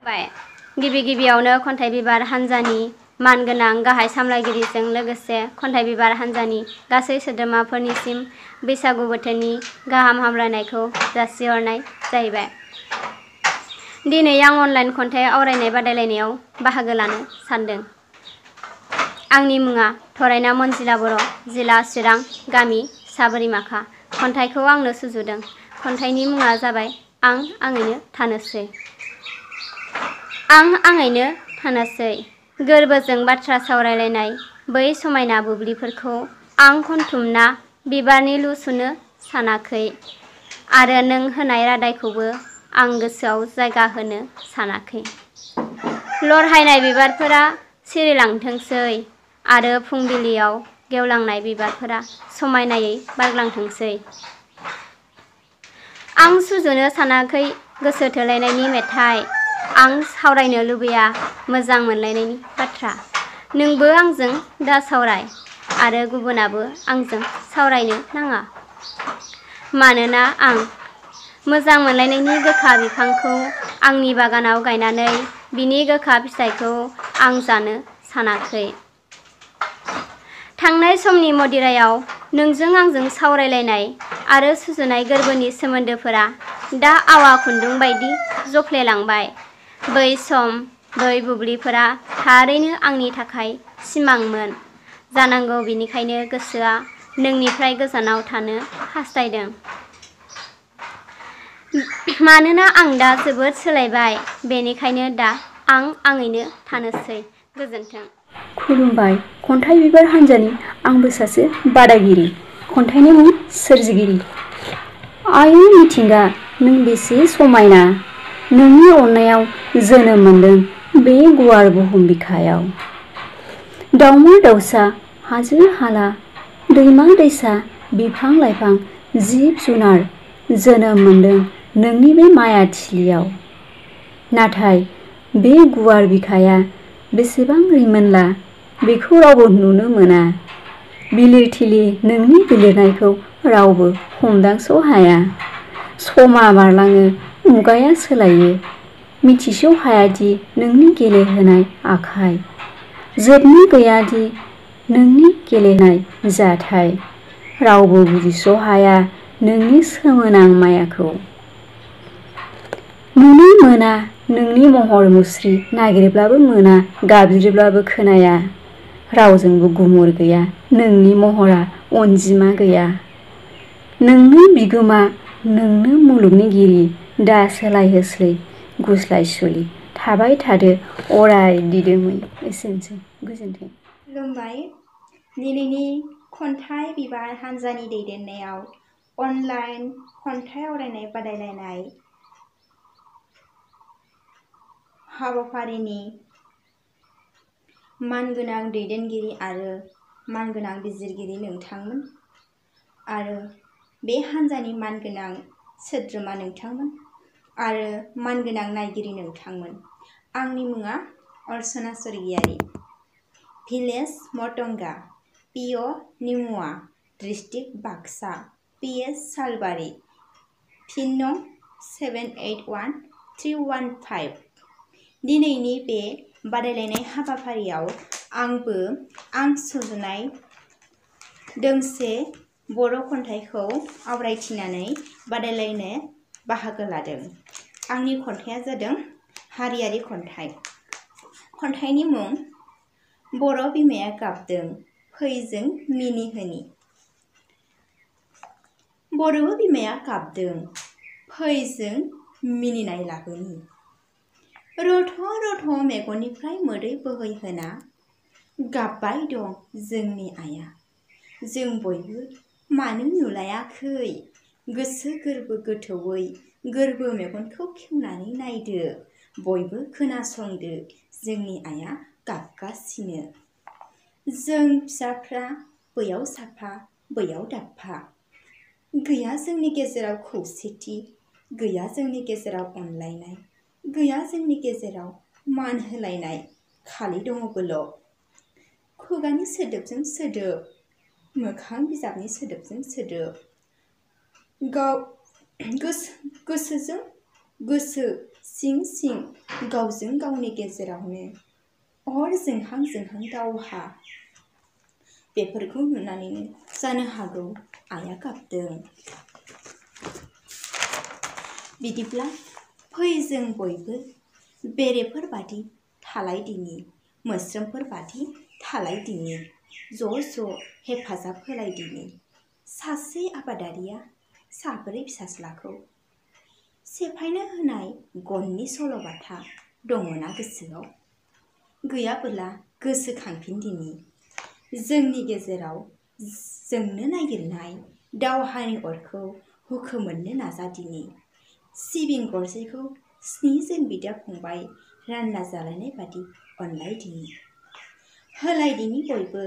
गिबि गिबियावनो खन्थाइ बिबार हान्जानि मानगोनां गाहाय सामलायगिरिजों लोगोसे खन्थाइ बिबार हान्जानि गासै सोद्रोमाफोरनिसिम बैसागु बोथोरनि गाहाम हामलायनायखौ जासिहरनाय जाहैबाय। दिनै आं अनलाइन खन्थाइ आवरायनाय बादायलायनायाव बाहागो लानो सानदों। आंनि मुङा थरायना मनजिला बर', जिला चिरां, गामि साबोरिमाखा। खन्थाइखौ आंनो सुजुदों। खन्थाइनि मुङा जाबाय आं आङैनो थानोसै। आं आङैनो थानोसै। गोरबोजों बाथ्रा सावरायलायनाय बै समायना बुब्लिफोरखौ आं खनथुमना बिबारनि लु सुनो सानाखै आरो नों होनाय रादायखौबो आं गोसोआव जायगा होनो सानाखै। लरहायनाय बिबारफोरा सिरिलांथोंसै आरो फुंबिलियाव गेवलांनाय बिबारफोरा समायनायै बारग्लांथोंसै। आं सुजुनो सानाखै गोसो थोलायनायनि मेथाइ। आं सावरायनो लुबैया मोजां मोनलायनायनि बाथ्रा। नोंबो आंजों दा सावराय आरो गुबुनाबो आंजों सावरायनो नाङा। मानोना आं मोजां मोनलायनायनि गोखा बिफांखौ आंनि बागानाव गायनानै बिनि गोखा फिथाइखौ आं जानो सानाखै। थांनाय समनि मदिरायाव नोंजों आंजों सावरायलायनाय आरो सुजुनाय गोरबोनि सोमोन्दोफोरा दा आवा खुन्दुं बायदि जफ्लेलांबाय। बै सम बै बुब्लिफोरा थारैनो आंनि थाखाय सिमांमोन जानांगौ। बिनिखायनो गोसोआ नोंनिफ्राय गोजानाव थानो हास्थायदों। मानोना आं दा जोबोद सोलायबाय। बेनिखायनो दा आं आङैनो थानोसै। गोजोन्थों। खुलुमबाय। खन्थाइ बिबार हान्जानि आंबो सासे बादायगिरि। खन्थाइनि मुं सोरजिगिरि। आयै मिथिंगा नों बेसे समायना, नोंनि अननायाव जोनोम मोनदों बे गुवार बुहुम बिखायाव। दाउमा दाउसा, हाजो हाला, दैमा दैसा, बिफां लाइफां, जिब जुनार जोनोम मोनदों नोंनि बे माया थिलियाव। नाथाय बे गुवार बिखाया बेसेबां रिमोनला बेखौ रावबो नुनो मोना। बिलिर-थिलिर नोंनि बिलिरनायखौ रावबो हमदांस' हाया। समा बारलाङो, मुगाया सोलायो, मिथिस' हायादि नोंनि गेलेहोनाय आखाइ, जोबनो गैयादि नोंनि गेलेनाय जाथाइ। रावबो बुजिस' हाया नोंनि सोमोनां मायाखौ। नुनो मोना नोंनि महर मुस्रि, नागिरब्लाबो मोना, गाबज्रिब्लाबो खोनाया। रावजोंबो गुमुर गैया नोंनि महरा, अनजिमा गैया। नोंनो बिगोमा, नोंनो मुलुगनिगिरि, दा सोलायहोस्लै गुस्लायसुलि। थाबाय थादो अराय दिदोमै। एसेनोसै। गोजोन्थों। खुलुमबाय। दिनैनि खन्थाइ बिबार हान्जानि दैदेननायाव अनलाइन खन्थाइ आवरायनाय बादायलायनाय हाबाफारिनि मानगोनां दैदेनगिरि आरो मानगोनां बिजिरगिरि नोंथांमोन आरो बे हान्जानि मानगोनां सोद्रोमा नोंथांमोन आरो मानगोनां नायगिरि नोंथांमोन। आंनि मुङा अर्चना स्वर्गियारि। भिलेज मटंगा, पिअ निमुवा, डिस्ट्रिक्ट बाक्सा, पिएच सालबारि, पिन नं 781315। दिनैनि बे बादायलायनाय हाबाफारियाव आंबो आं सुजुनाय दोंसे बर' खन्थाइखौ आवरायथिनानै बादायलायनो बाहागो लादों। आंनि खन्थाइया जादों हारियारि खन्थाइ। खन्थाइनि मुं बर' बिमाया गाबदों फै जों मिनिहोनि। बर' बिमाया गाबदों फै जों मिनिनाय लाबोनि। रथ' रथ' मेगननिफ्राय मोदै बोहैहोना गाबबाय दं जोंनि आइया। जों बयबो मानो नुलायाखै? गोसो गोरबो गोथौयै गोरबो मेगनखौ खेवनानै नायदो। बयबो खोनासंदो जोंनि आइया गाबगासिनो। जों फिसाफ्रा बैयाव साफा बैयाव दाबफा। गैया जोंनि गेजेराव खौसेथि, गैया जोंनि गेजेराव अनलायनाय, गैया जोंनि गेजेराव मान होलायनाय, खालि दङ बोल'। खुगानि सोदोबजों सोदोब, मोखां बिजाबनि सोदोबजों सोदोब। गोसोजों गोसो सिं सिं गावजों गावनि गेजेरावनो अर जोंहां जोंहां दावहा। बेफोरखौ नुनानैनो जानो हागौ आइया गाबदों। बिदिब्ला फै जों बयबो बेरेफोरबादि थालायदिनि, मोस्रोमफोरबादि थालायदिनि, ज' हेफाजाब होलायदिनि। सासे आबादारिया साब्रै फिसाज्लाखौ सेफायनो होनाय गननि सल'बाथा दङना गोसोआव? गैयाबोला गोसोखांफिनदिनि। जोंनि गेजेराव जोंनो नागिरनाय दावहानि अरखौ हुखोमोरनो नाजादिनि। सिबिं गरसेखौ 7 जोन बिदा फंबाय रानना जालायनाय बादि अनलायदिनि। होलायदिनि बयबो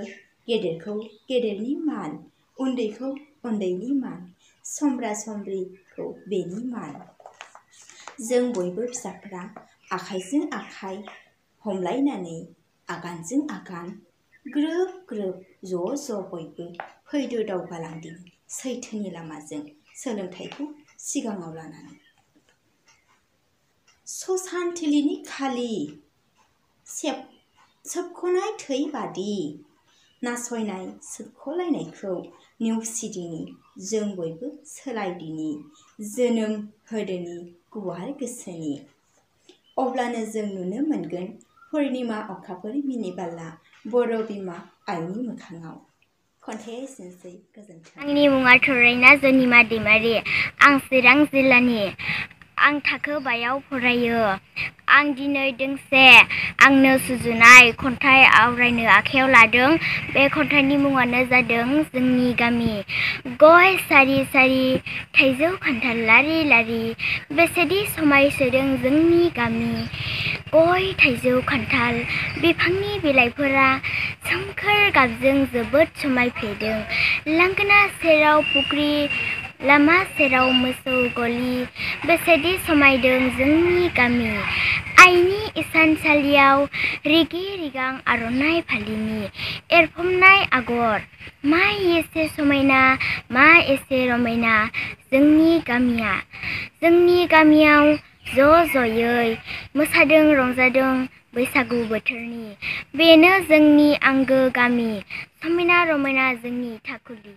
गेदेरखौ गेदेरनि मान, उन्दैखौ उन्दैनि मान, समब्रा समब्रिखौ बेनि मान। जों बयबो फिसाफ्रा आखाइजों आखाइ हमलायनानै आगानजों आगान ग्रोब ग्रोब ज' बयबो फैदो दावगालांदिनि सैथोनि लामाजों सोलोंथाइखौ सिगाङाव लानानै। ससानथिलिनि खालि सोबख'नाय थै बादि नासयनाय सोबख'लायनायखौ नेवसिदिनि जों बयबो सोलायदिनि जोनोम होदोनि गुवार गोसोनि। अब्लानो जों नुनो मोनगोन पुर्णिमा अखाफोर मिनिबाला बर' बिमा आइनि मोखाङाव। खन्थाइया एसेनोसै। गोजोन्थों। आंनि मुङा थुरैना जनिमा दैमारि। आं चिरां जिल्लानि। आं थाखो 5आव फरायो। आं दिनै दोंसे आंनो सुजुनाय खन्थाइ आवरायनो आखायाव लादों। बे खन्थाइनि मुङानो जादों जोंनि गामि। गय सारि सारि, थाइजौ खान्थाल लारि लारि, बेसेदि समायसोदों जोंनि गामि। गय थाइजौ खान्थाल बिफांनि बिलाइफोरा सोमखोर गाबजों जोबोद समायफ्लेदों। लांगोना सेराव फुख्रि, लामा सेराव मोसौ गलि, बेसेदि समायदों जोंनि गामि। आइनि इसानसालियाव रिगि रिगां आर'नाइ फालिनि एरफबनाय आगर। मा एसे समायना, मा एसे रमायना जोंनि गामिया। जोंनि गामियाव ज'ज'यै मोसादों रंजादों बैसागु बोथोरनि। बेनो जोंनि आंगो गामि, समायना रमायना जोंनि थाखुलि।